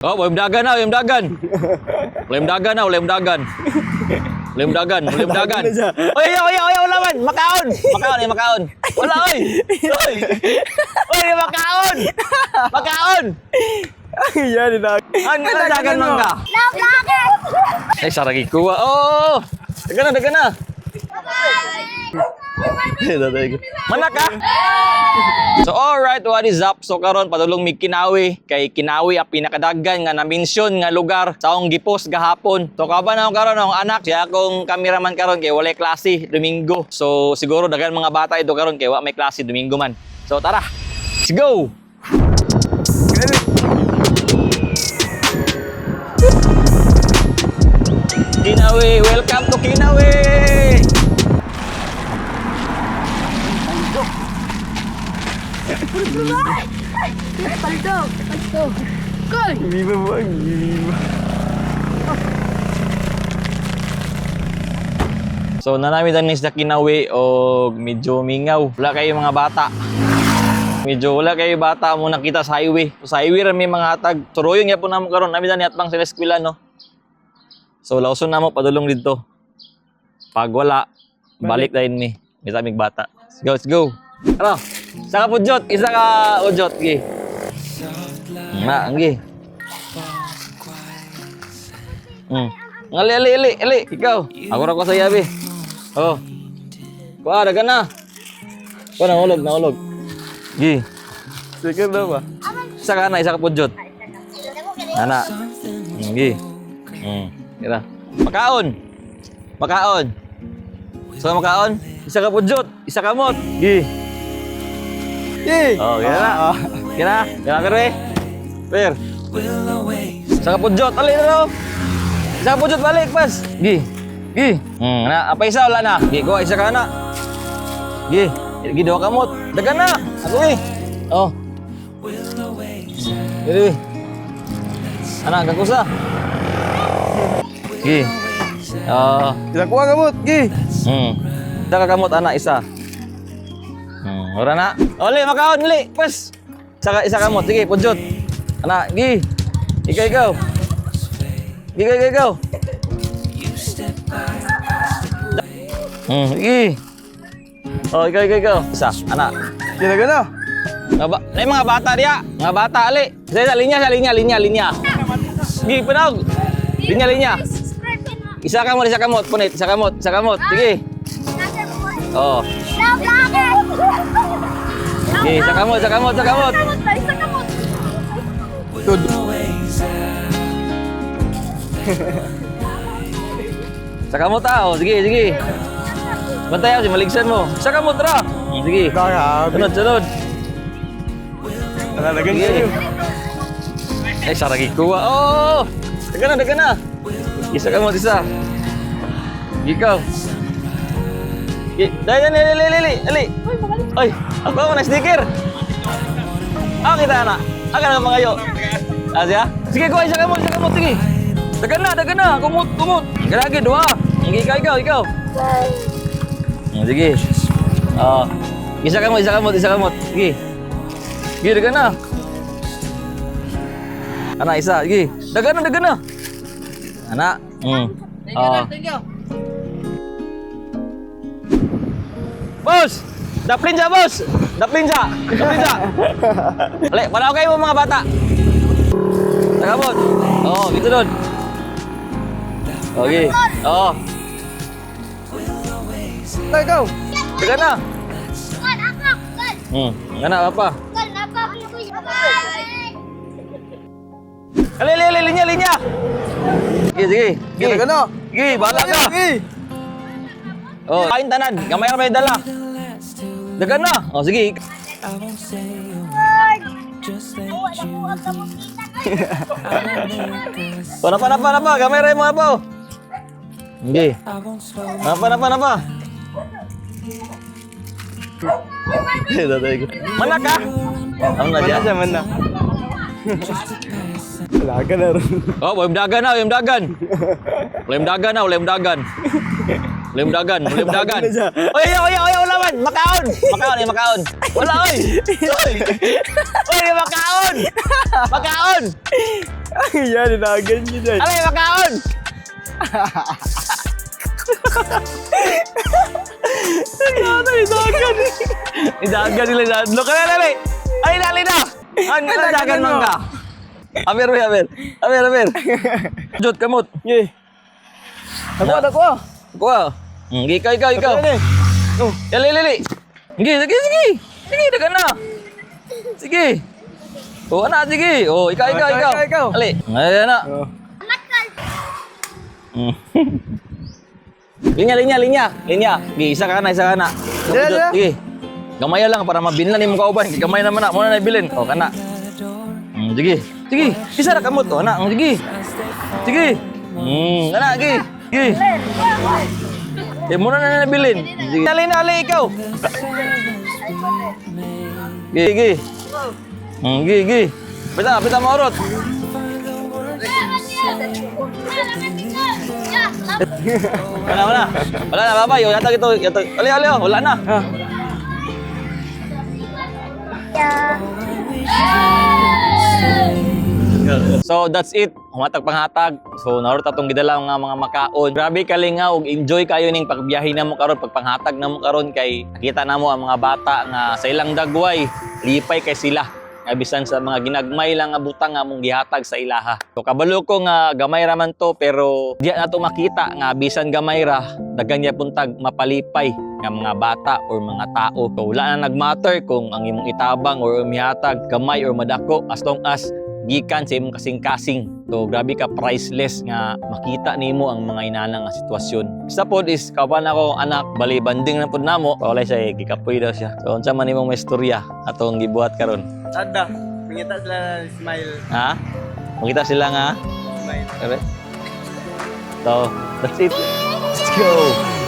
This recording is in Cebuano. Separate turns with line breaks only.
Oh, walang dagan na, walang dagan. Walang dagan na, walang dagan. Walang dagan, walang dagan.
Dagan na siya.
Oy, oy, oy, oy, wala man. Makaon. Makaon, eh, makaon. Wala, oy. Oy. Oy, makaon. Makaon.
Yan, ina.
Ano na dagan man ka? Ay, saragi kuha. Oh! Dagan na, dagan na. Manak ka? So alright, what is up? So karon padulong mi Kinawi, kay Kinawi ang pinakadagan nga na-mention nga lugar sa akong gipos gahapon. So kaban ako karon akong anak, siya akong cameraman karon kay walay klase Domingo. So siguro daghan mga bata ito karon kay wa may klase Domingo man. So tara, let's go. Kinawi, welcome to Kinawi.
Paldo! Paldo! Goal!
Viva mo, viva.
So nanami din sa Kinawi og medyo mingaw. Wala kayo mga bata. Medyo wala kayo bata mo nakita sa highway. So, sa highway ra may mga hatag. Turuyon gyapon namo karon. Nami dani atbang sa eskwela, no. So lawson namo padulong didto. Pag wala, balik dayon mi. May tamig bata. Let's go, let's go. Ano? Isa ka pudyot, isa ka udyot, gi. Na, anggi. Ali, ali, ali, ali, ikaw. Ako ra ko sa yabi. Oh. Kuha, dagan na. Kuha, nahulog, nahulog. Gi.
Sige na ba?
Isa ka na, isa ka pudyot. Ana. Gi. Kira. Makaon. Makaon. So makaon. Isa ka pudyot, isa ka mot. Gi.
Yay!
Oh, kira na. Kira. Kira pero eh. Per. Isa ka pudyot, ali na raw. Isa ka pudyot, balik pas. Gi. Gi. Na apa isa wala na. Gi, kuha isa ka na. Gi. Gi duha ka mot. Dagan na. Ako eh. Oh. Dili. Ana, kakusa. Gi. Oh.
Sila kuha kamot, gi.
Isa ka kamot ana isa. Ora na. Oli, makaon li. Pes. Isa kamot. Sige, pudyot. Ana, gi. Ikaw, ikaw. Gi, ikaw, ikaw, ikaw. Gi. Oh, ikaw, ikaw, ikaw. Isa, ana.
Sila ka na.
Mga ba Ay, mga bata diya. Mga bata, ali. Isa, isa, linya, isa, linya, linya, linya. Gi, panawag. Linya, linya. Isa kamot, isa kamot. Punit, isa kamot, isa kamot. Sige. Oh. Sige, isa kamot, isa kamot, isa kamot.
Tud.
Sa kamot ah. Oh, sige, sige. Bantay ako, si maligsan mo. Sa kamot ra. Sige.
Grabe.
Sunod, sunod.
Nalalagan
Sige.
kayo.
Ay, saragi kuha. Oh! Daga na, daga na. Isa kamot, isa. Ikaw. Dali, dali, dali, dali, dali. Ay, ako ako na sneaker. Ah, kita na. Ah, kana mga yo. Ah, siya? Sige, kuha, isa kamot, isa kamot, sige. Daga na, daga na. Kumot, kumot. Lagi, dua. Sige, ikaw, ikaw, ikaw. Sige. Ah, isa kamot, isa kamot, isa kamot. Sige. Sige, daga na. Ana, isa. Sige. Daga na, daga na. Ana. Ah. Boss! Daplin siya, boss! Daplin siya! Daplin siya! Ali, panaw kayo mga bata. Tagamot. Oo, dito doon. Okay. Oo.
Tayo, ikaw.
Daga na. Daga na, apa. Ali, ali, ali, linya, linya. Sige, sige. Sige,
Sila ka na.
Sige, bahala ka.
Gi.
Oh, kain tanan. Gamay ra may dala. Daga na. Oh, sige. Para pa na pa na pa, gamay ra yung mga pa. Oh. Sige. Napa napa napa. Mana ka? Ano na
Mana
siya?
siya, mana. Wala ka na ron.
Oh, walang dagan na, walang dagan. Walang dagan na, walang dagan. Lim dagan, lim dagan.
Dagan na siya.
Oy, oy, oy, wala man. Makaon. Makaon, eh, makaon. Wala, oy. Oy. Oy, makaon. Makaon.
Ay, yan, inagan niyo dyan.
Alay, makaon.
Ano, inagan?
Idagan nila dadlo. Kaya lali. Ay, lali na. Ano na dagan
mo.
mangga? Aber, aber. Aber, aber. Jot kamot.
Gi. Ako, ako.
Kuha. Ikaw, ikaw, ikaw.
Ano eh? Oh.
Dali, dali. Sige, sige, sige. Sige, dagan na. Sige. Oh, ana, sige. Oh, ikaw, ikaw,
Ikaw,
ikaw.
ikaw, ikaw.
Ali. Ayan na.
Oh.
Linya, linya, linya. Linya. Sige, isa ka na, isa ka na.
Dala, dala.
Sige. Gamay lang para mabinlan imong kauban. Gamay naman na, mo na nabilin. Oh, kana. Sige. Sige, isa ra kamot. Oh, na. Sige. Sige. Kana, sige. Sige. Eh, muna na nabilin. Sige. Dali na, ali, ikaw. Sige, sige. Sige, sige. Pita, pita maurot. Wala, wala. Wala na, babay. Oh, yatag ito. Yatag. Ali, ali, oh. Wala na.
Ah.
So that's it. Humatag panghatag. So narot atong gidala nga mga makaon. Grabe kalingaw ug enjoy kayo ning pagbiyahe namo karon, pagpanghatag namo karon kay nakita namo ang mga bata nga sa ilang dagway lipay kay sila. Nga bisan sa mga ginagmay lang nga butang nga among gihatag sa ilaha. So kabalo ko nga gamay ra man to, pero diya nato makita nga bisan gamay ra, daghan gyapon tag mapalipay nga mga bata or mga tao. So wala na nagmatter kung ang imong itabang or umihatag gamay or madako, as long as gikan sa imong kasing-kasing. So grabe ka priceless nga makita nimo ang mga inana nga sitwasyon. Isa pod is kauban ako anak, bali banding na pod namo. Walay siya eh, gikapoy daw siya. So unsa man imong may istorya atong gibuhat karon?
Tada. Mangita sila na smile.
Ha? Makita sila nga.
Smile.
Sabi? So, that's it. Let's go.